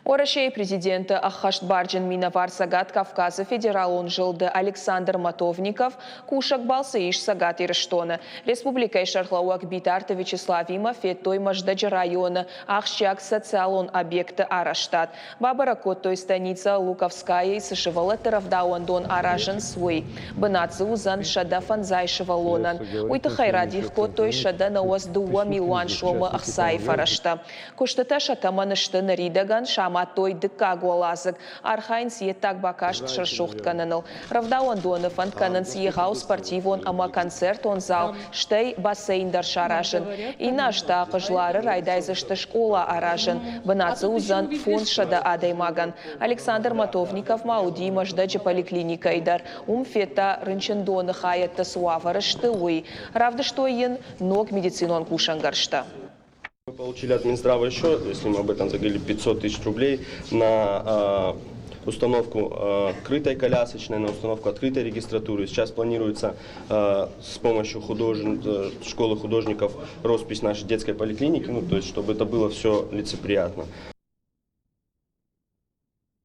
Уӕрӕсейы президенты ӕххӕстбарджын минӕвар Цӕгат Кавказы федералон зылды Александр Матовников кусӕг балцы ис Цӕгат Ирыстоны. Республикӕйы сӕргълӕууӕг Битарты Вячеславимӕ федтой Мӕздӕджы районы ахсджиаг социалон объекты арӕзтад. Бабӕрӕг кодтой станицӕ Луковскаяйы цы сывӕллӕтты рӕвдауӕндон аразынц, уый. Бынат дзы уыдзӕн 150 сывӕллонӕн. Уый тыххӕй радих кодтой 192 милуан сомы ӕхцайы фӕрӕзтӕ. Куыстытӕ сӕ тӕмӕны сты ныридӕгӕн, самадтой дыккаг уӕладзыг, архайынц йе ддаг бакаст срӕсугъд кӕныныл. Рӕвдауӕндоны фӕнд кӕнынц егъау спортивон ӕмӕ концертон зал, стӕй бассейн дӕр саразын. Иннӕ аз та Хъызлары райдайдзысты скъола аразын, бынат дзы уыдзӕн 500 адӕймагӕн. Александр Матовников ма уыди Мӕздӕджы поликлиникӕйы дӕр. Уым федта, рынчындоны хайӕдтӕ цы уавӕры сты, уый. Равдыстой йын ног медицинон кусӕнгӕрзтӕ. Мы получили от Минздрава еще, если мы об этом заговорили, 500 тысяч рублей на установку крытой колясочной, на установку открытой регистратуры. Сейчас планируется с помощью школы художников роспись нашей детской поликлиники, ну, то есть чтобы это было все лицеприятно.